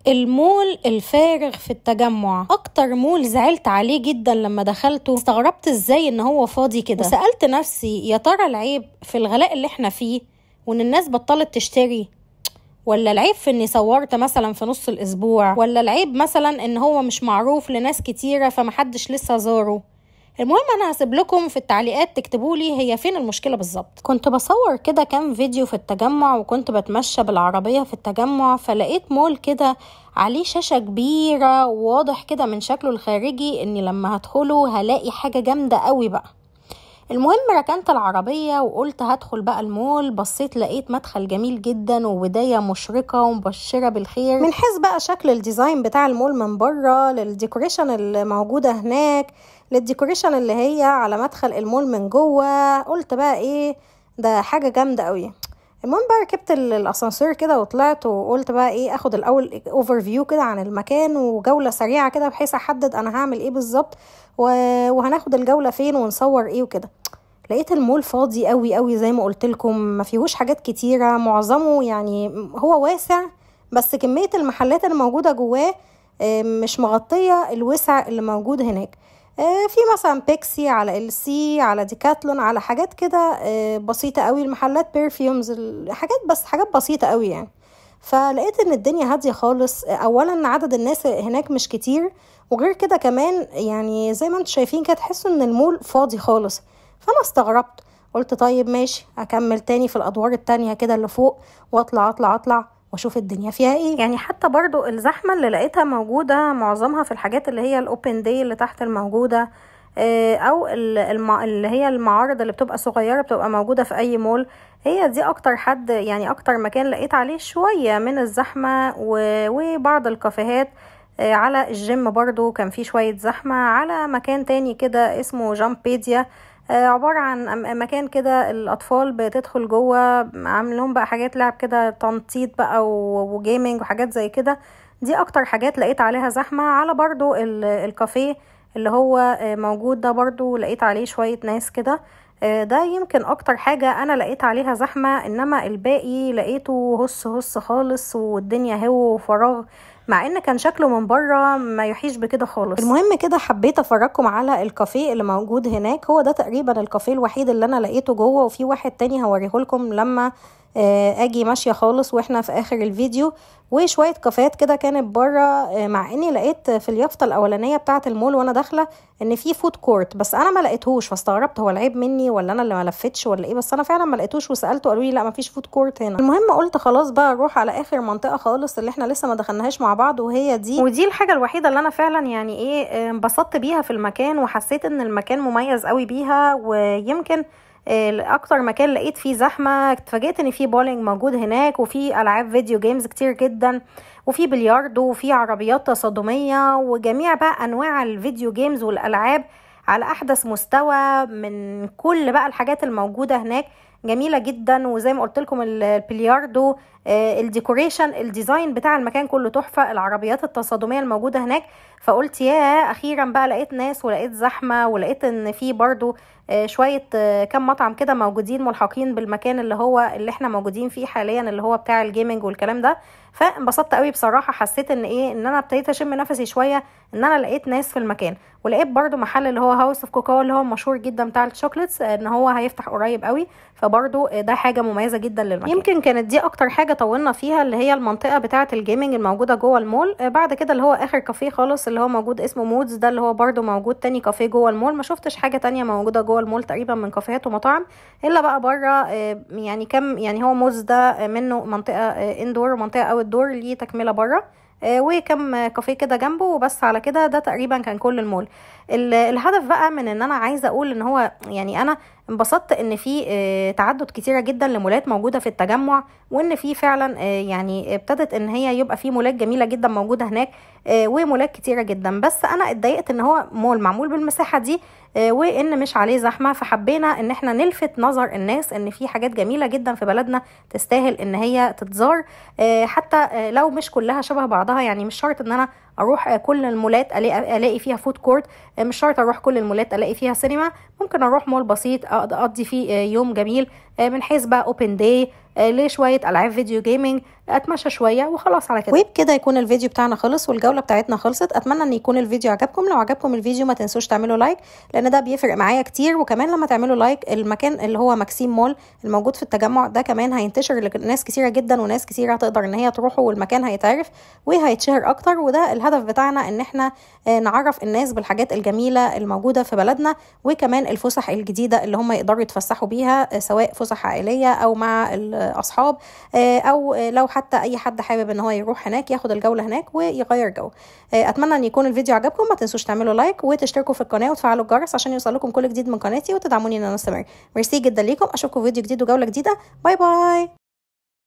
المول الفارغ في التجمع، اكتر مول زعلت عليه جدا لما دخلته. استغربت ازاي ان هو فاضي كده، وسألت نفسي يا ترى العيب في الغلاء اللي احنا فيه وان الناس بطلت تشتري، ولا العيب في اني صورت مثلا في نص الاسبوع، ولا العيب مثلا ان هو مش معروف لناس كتيرة فمحدش لسه زاره. المهم انا هسيب لكم في التعليقات تكتبوا لي هي فين المشكلة بالظبط. كنت بصور كده كام فيديو في التجمع، وكنت بتمشى بالعربية في التجمع، فلقيت مول كده عليه شاشة كبيرة، وواضح كده من شكله الخارجي اني لما هدخله هلاقي حاجة جامدة قوي بقى. المهم ركنت العربية وقلت هدخل بقى المول. بصيت لقيت مدخل جميل جدا وبداية مشرقة ومبشرة بالخير، من حيث بقى شكل ال design بتاع المول من بره، لل decoration اللي موجودة هناك، لل decoration اللي هي على مدخل المول من جوه. قلت بقى ايه ده، حاجة جامدة قوي. المهم بقى ركبت الاسانسير كده وطلعت، وقلت بقى ايه اخد الاول overview كده عن المكان وجوله سريعة كده بحيث احدد انا هعمل ايه بالظبط وهناخد الجولة فين ونصور ايه وكده. لقيت المول فاضي قوي قوي زي ما قلت لكم، ما فيهوش حاجات كتيرة، معظمه يعني هو واسع بس كمية المحلات اللي موجودة جواه مش مغطيه الوسع اللي موجود هناك. في مثلا بيكسي، على LC، على ديكاتلون، على حاجات كده بسيطة قوي، المحلات perfumes، حاجات بس حاجات بسيطة قوي يعني. فلقيت ان الدنيا هادية خالص. اولا عدد الناس هناك مش كتير، وغير كده كمان يعني زي ما انتم شايفين كده تحسوا ان المول فاضي خالص. فانا استغربت، قلت طيب ماشي اكمل تاني في الادوار التانية كده اللي فوق، واطلع اطلع اطلع واشوف الدنيا فيها ايه. يعني حتى برضو الزحمة اللي لقيتها موجودة معظمها في الحاجات اللي هي ال open day اللي تحت الموجودة، او اللي هي المعارض اللي بتبقى صغيرة بتبقى موجودة في اي مول. هي دي اكتر حد يعني اكتر مكان لقيت عليه شوية من الزحمة، وبعض الكافيهات. على الجيم برضو كان في شوية زحمة. على مكان تاني كده اسمه جامبيديا، عبارة عن مكان كده الأطفال بتدخل جوه، عاملين بقى حاجات لعب كده، تنطيط بقى و gaming وحاجات زي كده. دي أكتر حاجات لقيت عليها زحمة. على برضو الكافيه اللي هو موجود ده برضو لقيت عليه شوية ناس كده. ده يمكن أكتر حاجة أنا لقيت عليها زحمة، إنما الباقي لقيته هس هس خالص والدنيا هو وفراغ، مع ان كان شكله من بره ما يحيش بكده خالص. المهم كده حبيت افرجكم على الكافيه اللي موجود هناك. هو ده تقريبا الكافيه الوحيد اللي انا لقيته جوه، وفي واحد تاني هوريه لكم لما اجي ماشية خالص واحنا في اخر الفيديو. وشوية كافيهات كده كانت بره، مع اني لقيت في اليافطه الاولانية بتاعه المول وانا داخله ان في food court، بس انا ما لقيتهوش، فاستغربت هو العيب مني ولا انا اللي ما لفتش ولا ايه، بس انا فعلا ما لقيتوش، وسالته قالوا لي لا ما فيش food court هنا. المهم قلت خلاص بقى اروح على اخر منطقة خالص اللي احنا لسه ما دخلناهاش مع بعض، وهي دي. ودي الحاجة الوحيدة اللي انا فعلا يعني ايه انبسطت بيها في المكان، وحسيت ان المكان مميز قوي بيها. ويمكن اكتر مكان لقيت فيه زحمة، اتفاجئت ان في بولينج موجود هناك، وفي العاب video games كتير جدا، وفي بلياردو، وفي عربيات تصادميه، وجميع بقى انواع ال video games والالعاب على احدث مستوى من كل بقى الحاجات الموجودة هناك، جميلة جدا. وزي ما قلت لكم البلياردو، ال decoration، ال design بتاع المكان كله تحفة، العربيات التصادميه الموجودة هناك. فقلت يا اخيرا بقى لقيت ناس، ولقيت زحمة، ولقيت ان في برضو شوية كم مطعم كده موجودين ملحقين بالمكان اللي هو اللي احنا موجودين فيه حاليا، اللي هو بتاع ال gaming والكلام ده. فانبسطت قوي بصراحة، حسيت ان ايه، ان انا ابتديت اشم نفسي شوية ان انا لقيت ناس في المكان. ولقيت برضو محل اللي هو House of Cocoa اللي هو مشهور جدا بتاع ال chocolates، ان هو هيفتح قريب قوي، فبرضو ده حاجة مميزة جدا للمكان. يمكن كانت دي اكتر حاجة طولنا فيها اللي هي المنطقة بتاعه ال gaming الموجودة جوه المول. بعد كده اللي هو اخر كافيه خالص اللي هو موجود اسمه مودز، ده اللي هو برضو موجود تاني كافيه جوه المول. ما شفتش حاجة تانية موجودة جوه المول تقريبا من كافيهات ومطاعم الا بقى بره، يعني كم يعني هو مودز ده منه منطقة indoor ومنطقة outdoor ليه تكمله بره، وكم كافيه كده جنبه وبس. على كده ده تقريبا كان كل المول. الهدف بقى من ان انا عايزه اقول ان هو يعني انا انبسطت ان في تعدد كتيرة جدا لمولات موجودة في التجمع، وان في فعلا يعني ابتدت ان هي يبقى في مولات جميلة جدا موجودة هناك، ومولات كتيرة جدا. بس انا اتضايقت ان هو مول معمول بالمساحه دي، وان مش عليه زحمة، فحبينا ان احنا نلفت نظر الناس ان في حاجات جميلة جدا في بلدنا تستاهل ان هي تتزار، حتى لو مش كلها شبه بعضها. يعني مش شرط ان انا اروح كل المولات الاقي فيها food court، مش شرط اروح كل المولات الاقي فيها سينما، ممكن اروح مول بسيط اقضي فيه يوم جميل، من حيث بقى open day، لشويه العاب video gaming، اتمشى شوية وخلاص على كده. وبكده يكون الفيديو بتاعنا خلص والجوله بتاعتنا خلصت. اتمنى ان يكون الفيديو عجبكم. لو عجبكم الفيديو ما تنسوش تعملوا like، لان ده بيفرق معايا كتير. وكمان لما تعملوا like المكان اللي هو ماكسيم مول الموجود في التجمع ده كمان هينتشر لناس كتيرة جدا، وناس كتيرة هتقدر ان هي تروحه، والمكان هيتعرف وهيتشهر اكتر. وده الهدف بتاعنا، ان احنا نعرف الناس بالحاجات الجميلة الموجودة في بلدنا، وكمان الفسح الجديدة اللي هم يقدروا يتفسحوا بيها، سواء فسح عائلية او مع الاصحاب، او لو حتى اي حد حابب ان هو يروح هناك ياخد الجولة هناك ويغير جو. اتمنى ان يكون الفيديو عجبكم. ما تنسوش تعملوا like وتشتركوا في القناة وتفعلوا الجرس عشان يوصل لكم كل جديد من قناتي وتدعموني ان انا استمر. ميرسي جدا ليكم، اشوفكم في فيديو جديد وجوله جديدة. bye bye.